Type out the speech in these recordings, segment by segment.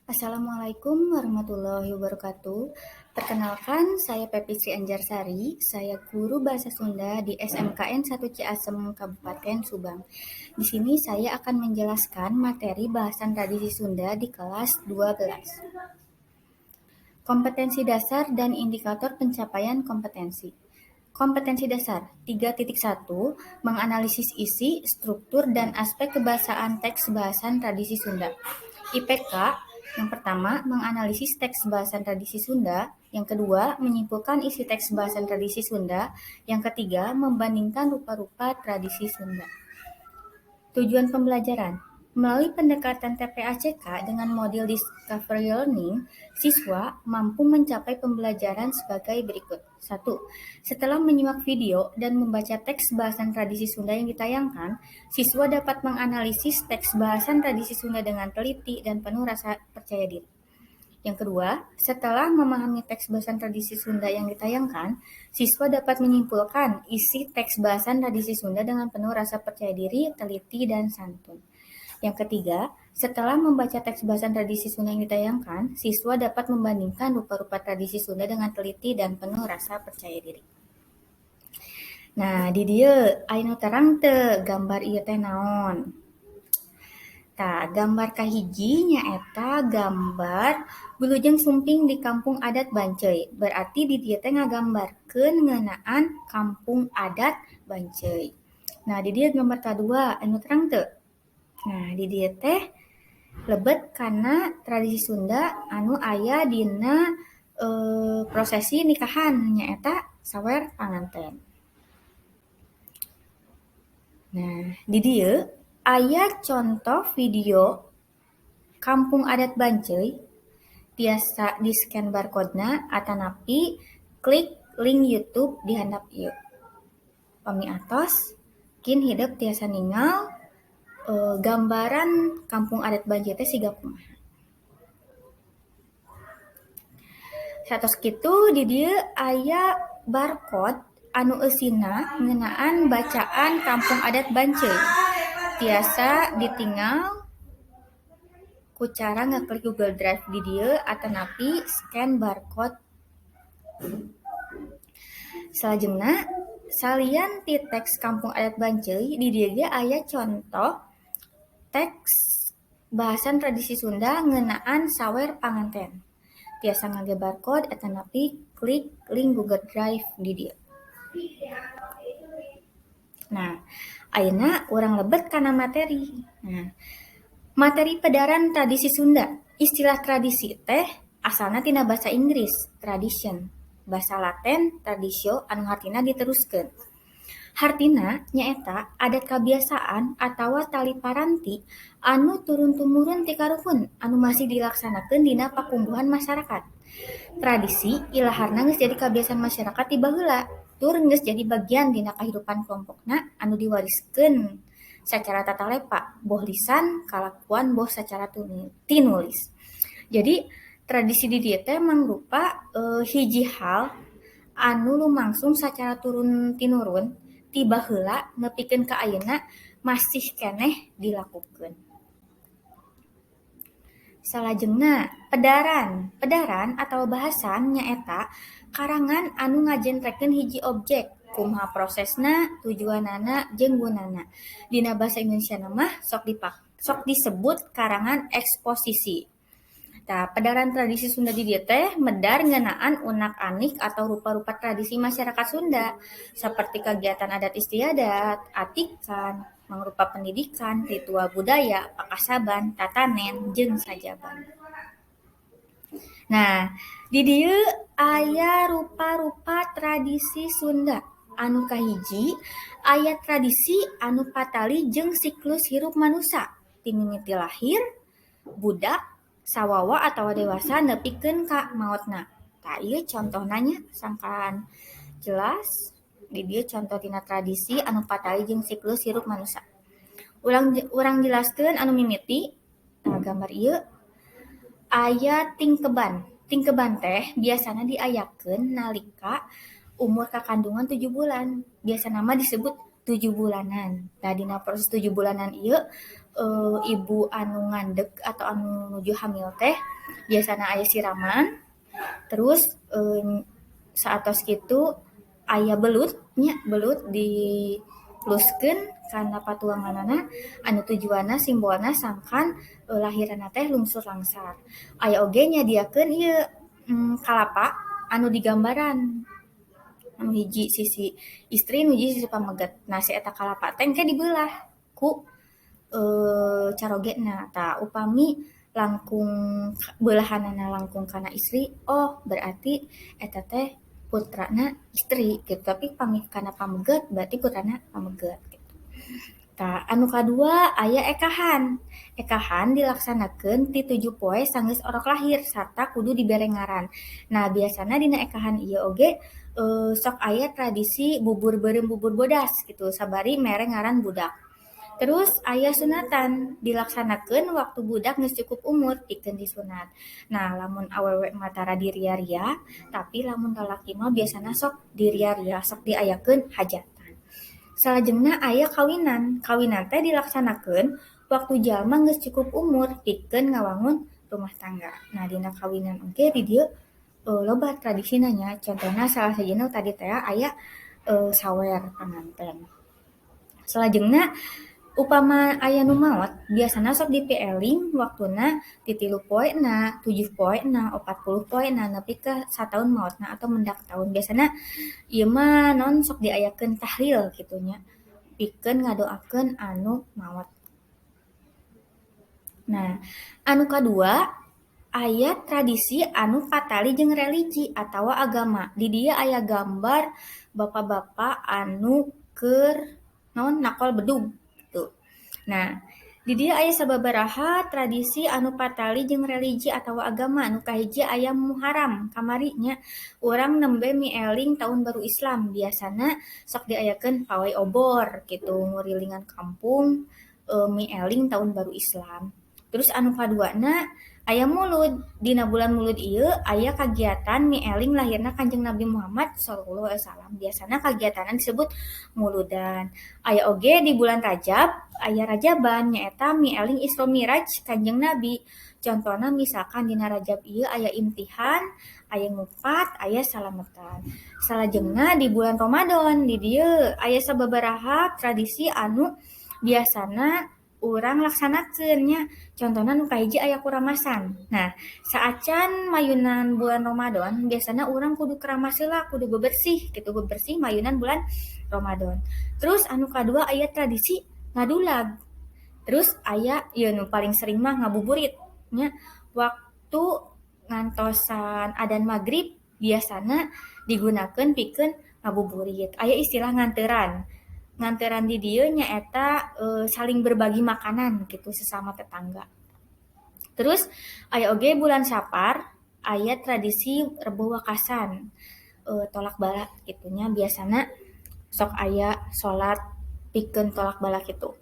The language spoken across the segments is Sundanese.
Assalamualaikum warahmatullahi wabarakatuh. Perkenalkan, saya Pepi Sri Anjarsari. Saya guru bahasa Sunda di SMKN 1 Ciasem, Kabupaten Subang. Di sini saya akan menjelaskan materi bahasan tradisi Sunda di kelas 12. Kompetensi dasar dan indikator pencapaian kompetensi. Kompetensi dasar 3.1, menganalisis isi, struktur, dan aspek kebahasaan teks bahasan tradisi Sunda. IPK yang pertama, menganalisis teks bahasan tradisi Sunda. Yang kedua, menyimpulkan isi teks bahasan tradisi Sunda. Yang ketiga, membandingkan rupa-rupa tradisi Sunda. Tujuan pembelajaran. Melalui pendekatan TPACK dengan model Discovery Learning, siswa mampu mencapai pembelajaran sebagai berikut. 1. Setelah menyimak video dan membaca teks bahasan tradisi Sunda yang ditayangkan, siswa dapat menganalisis teks bahasan tradisi Sunda dengan teliti dan penuh rasa percaya diri. Yang kedua, setelah memahami teks bahasan tradisi Sunda yang ditayangkan, siswa dapat menyimpulkan isi teks bahasan tradisi Sunda dengan penuh rasa percaya diri, teliti, dan santun. Yang ketiga, setelah membaca teks bahasan tradisi Sunda yang ditayangkan, siswa dapat membandingkan rupa-rupa tradisi Sunda dengan teliti dan penuh rasa percaya diri. Nah, di dieu aya nu terang teu gambar ieu teh naon? Tah, gambar kahiji nyaeta gambar Wilujeng Sumping di Kampung Adat Banceuy. Berarti di dieu teh ngagambarkeun ngeunaan Kampung Adat Banceuy. Nah, di dieu gambar kadua anu terang teu? Nah, di dieu teh lebet kana tradisi Sunda anu aya dina prosesi nikahan, nyaeta sawer panganten. Nah, di dieu aya contoh video Kampung Adat Banceuy, tiasa di-scan barcode-na atanapi klik link YouTube di handap ieu. Pami atos, kin hidep tiasa ningal gambaran Kampung Adat Banceuy teh siga kumaha. Satos kitu, di dieu aya barcode anu eusina ngeunaan bacaan Kampung Adat Banceuy. Tiasa ditingal ku cara ngeklik Google Drive di dieu atanapi scan barcode. Salajengna, salian ti teks Kampung Adat Banceuy, di dieu ge aya contoh teks bahasan tradisi Sunda ngeunaan sawer panganten. Tiasa ngangge barcode atanapi klik link Google Drive di dieu. Nah, ayeuna urang lebet kana materi. Nah, materi pedaran tradisi Sunda. Istilah tradisi teh asalna tina bahasa Inggris, tradition. Bahasa Latin traditio, anu hartina diteruskeun. Hartina nyaeta adat kabiasaan atawa tali paranti anu turun tumurun ti karuhun anu masih dilaksanakeun dina pakumbuhan masyarakat. Tradisi ilaharna geus jadi kabiasaan masyarakat ti baheula, tur geus jadi bagian dina kahirupan kelompokna anu diwariskeun sacara tatalepa, boh lisan, kalakuan, boh sacara tinulis. Jadi tradisi di dieu teh mangrupa hiji hal anu lumangsung sacara turun tinurun ti baheula nepikeun ka ayeuna masih keneh dilakukeun. Salajengna, pedaran. Pedaran atau bahasan nyaeta karangan anu ngajentrekeun hiji objek, kumaha prosesna, tujuanana, jeung gunana. Dina bahasa Indonesia mah sok disebut karangan eksposisi. Tah, pedaran tradisi Sunda di dieu teh medar ngeunaan unak-anik atau rupa-rupa tradisi masyarakat Sunda, seperti kegiatan adat istiadat, atikan, mangrupa pendidikan, ritual budaya, pakasaban, tatanen, jeung sajabana. Nah, di dieu aya rupa-rupa tradisi Sunda. Anu kahiji, aya tradisi anu patali jeung siklus hirup manusa, ti mimiti lahir, budak, sawawa atawa dewasa nepikeun ka maotna. Tah, ieu contohna nya, sangkan jelas di dieu contoh tina tradisi anu patali jeung siklus hirup manusa. Urang jelaskeun anu mimiti. Tah, gambar ieu aya tingkeban. Tingkeban teh biasana diayakeun nalika umur kakandungan 7 bulan. Biasana mah disebut 7 bulanan. Tah, dina proses 7 bulanan ieu ibu anu ngandeg atau anu nuju hamil teh biasana aya siraman, terus saatos kitu aya belut nya, belut diluskeun kana patuanganana anu tujuanna simbolna sangkan lahiranna teh lungsur langsar. Aya oge nyadiakeun ieu kalapa anu digambaran anu hiji sisi istri nu hiji sisi pameget. Nah si eta kalapa teh engke dibeulah ku carogena. Tah upami langkung beulahanana langkung kana istri, oh berarti eta teh putrana istri gitu. Tapi pami kana pameget berarti putrana pameget gitu. Tah anu kadua aya ekahan. Ekahan dilaksanakeun ti 7 poe sanggeus orok lahir sarta kudu dibere ngaran. Nah biasana dina ekahan ieu oge sok aya tradisi bubur beureum bubur bodas gitu sabari mere ngaran budak. Terus aya sunatan dilaksanakeun waktu budak geus cukup umur pikeun disunat. Nah lamun awewe mah tara diria-ria, tapi lamun lalaki mah biasana sok diria-ria, sok diayakeun hajatan. Salajengna aya kawinan. Kawinan teh dilaksanakeun waktu jalma geus cukup umur pikeun ngawangun rumah tangga. Nah dina kawinan oge di dieu loba tradisina nya. Contohna salah sahijina tadi teh aya sawer panganten. Salajengna upama aya nu maot biasana sok dipieling waktuna ti 3 poena, 7 poena, 40 poena nepi ka sataun maotna atau mendak taun. Biasana ieu mah non sok diayakeun tahlil kitu nya pikeun ngadoakeun anu maot. Nah, anu kadua aya tradisi anu patali jeung religi atawa agama. Di dieu aya gambar bapak-bapak anu keur naon nakol bedug. Nah, di dieu aya sababaraha tradisi anu patali jeung religi atawa agama. Nu kahiji aya Muharram kamari nya urang nembe mieling tahun baru Islam. Biasana sok diayakeun pawai obor gitu ngurilingan kampung mieling tahun baru Islam. Terus anu kaduana aya Mulud. Dina bulan Mulud ieu aya kagiatan mieling lahirna Kanjeng Nabi Muhammad sallallahu alaihi wasallam. Biasana kagiatanna disebut muludan. Aya oge di bulan Rajab aya Rajaban nyaeta mieling Isra Miraj Kanjeng Nabi. Contohna misalkan dina Rajab ieu aya imtihan, aya ngupat, aya salametan. Salajengna di bulan Ramadan di dieu aya sababaraha tradisi anu biasana urang laksanakeun nya. Contohna nu kahiji aya kuramasan. Nah, saacan mayunan bulan Ramadan biasana urang kudu keramas heula, kudu bebersih gitu, bebersih mayunan bulan Ramadan. Terus anu kadua aya tradisi ngadulag. Terus aya ieu nu paling sering mah ngabuburit nya. Waktu ngantosan adan magrib biasana digunakeun pikeun ngabuburit. Aya istilah nganteran. Nganteran di dieu nyaeta saling berbagi makanan gitu sesama tetangga. Terus aya oge bulan Sapar aya tradisi Rebo Wakasan, tolak bala kitu nya. Biasana sok aya salat pikeun tolak bala kitu.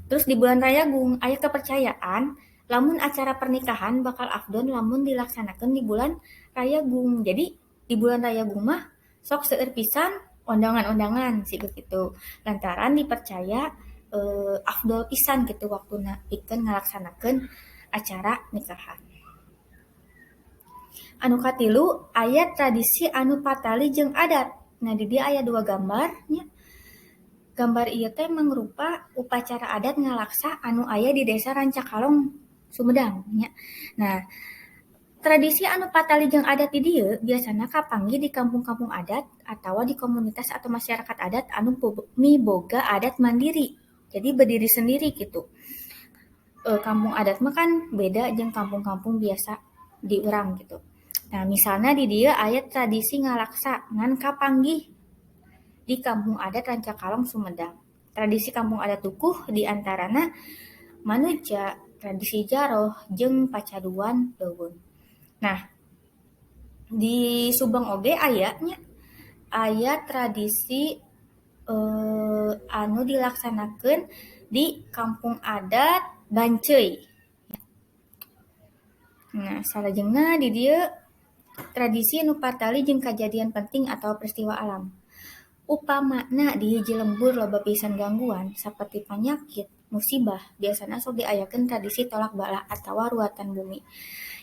Terus di bulan Rayagung aya kepercayaan lamun acara pernikahan bakal afdol lamun dilaksanakeun di bulan Rayagung. Jadi di bulan Rayagung mah sok seueur pisan ondangan-ondangan siga kitu. Lantaran dipercaya afdol pisan kitu waktuna pikeun ngalaksanakeun acara nikahan. Anu katilu aya tradisi anu patali jeung adat. Nah di dieu aya dua gambar nya. Gambar ieu teh mangrupa upacara adat ngalaksa anu aya di Desa Rancakalong, Sumedang nya. Nah, tradisi anu patali jeung adat di dieu biasana kapanggih di kampung-kampung adat atawa di komunitas atau masyarakat adat anu miboga adat mandiri. Jadi berdiri sendiri gitu. Kampung adat mah kan beda jeung kampung-kampung biasa di urang gitu. Nah, misalnya di dieu aya tradisi ngalaksa ngan kapanggih di Kampung Adat Rancakalong Sumedang. Tradisi kampung adat dukuh di antarana manuja, tradisi jaroh, jeung pacaduan leuweung. Nah, di Subang oge aya nya, aya tradisi anu dilaksanakeun di Kampung Adat Banceuy. Nah, salajengna di dieu tradisi nu patali jeung kajadian penting atau peristiwa alam. Upamana di hiji lembur loba pisan gangguan saperti panyakit, musibah biasana sok diayakeun tradisi tolak bala atawa ruatan bumi.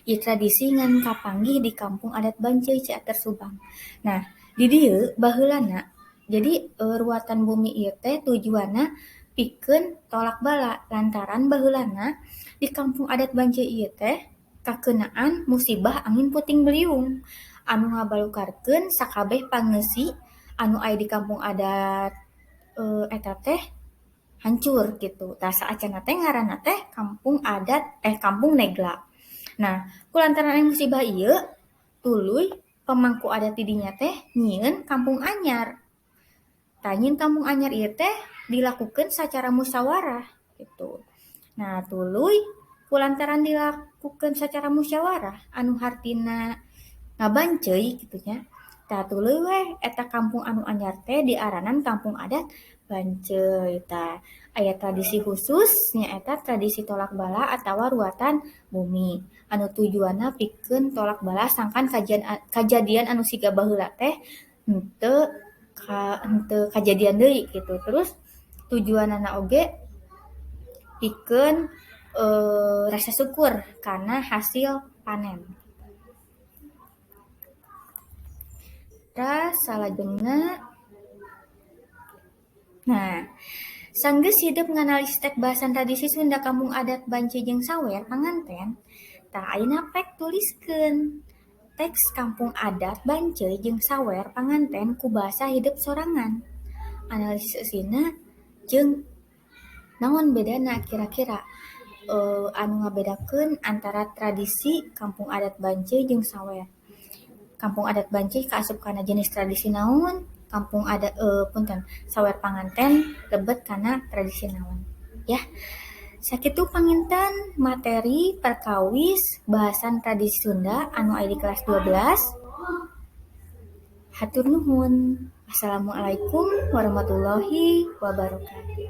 Ieu tradisi ngan kapanggih di kampung adat Banceuy Ciater Subang. Nah, di dieu baheulana jadi ruatan bumi ieu teh tujuanna pikeun tolak bala lantaran baheulana di kampung adat Banceuy ieu teh kakeunaan musibah angin puting beliung anu ngabalukarkeun sakabeh pangeusi anu aya di kampung adat eta teh hancur gitu. Tah saacanna teh ngaranna teh kampung adat kampung Negla. Nah, kulantaran aya musibah ieu tuluy pemangku adat di dinya teh nyieun kampung anyar. Tah nyieun kampung anyar ieu teh dilakukeun sacara musyawarah gitu. Nah, tuluy kulantaran dilakukeun sacara musyawarah anu hartina ngabanceuy kitu nya. Tah tuluy we eta kampung anu anyar teh diaranan kampung adat Banceuy. Tah aya tradisi khusus nyaeta tradisi tolak bala atawa ruatan bumi anu tujuanna pikeun tolak bala sangkan kajadian anu siga baheula teh henteu kajadian deui gitu. Terus tujuanana oge pikeun rasa syukur kana hasil panen. Terus salajengna, nah, sanggeus hidup nganalisis teks bahasan tradisi Sunda kampung adat Banceuy jeung Sawer Panganten, tah ayeuna pek tuliskeun teks kampung adat Banceuy jeung Sawer Panganten ku bahasa hidup sorangan. Analisis eusina jeung naon bedana kira-kira anu ngabedakeun antara tradisi kampung adat Banceuy jeung Sawer. Kampung adat Banceuy kaasup kana jenis tradisi naon? Kampung adat punten Sawer Panganten lebet kana tradisi naon ya. Sakitu panginten materi perkawis bahasan tradisi Sunda anu aya di kelas 12. Hatur nuhun. Assalamualaikum warahmatullahi wabarakatuh.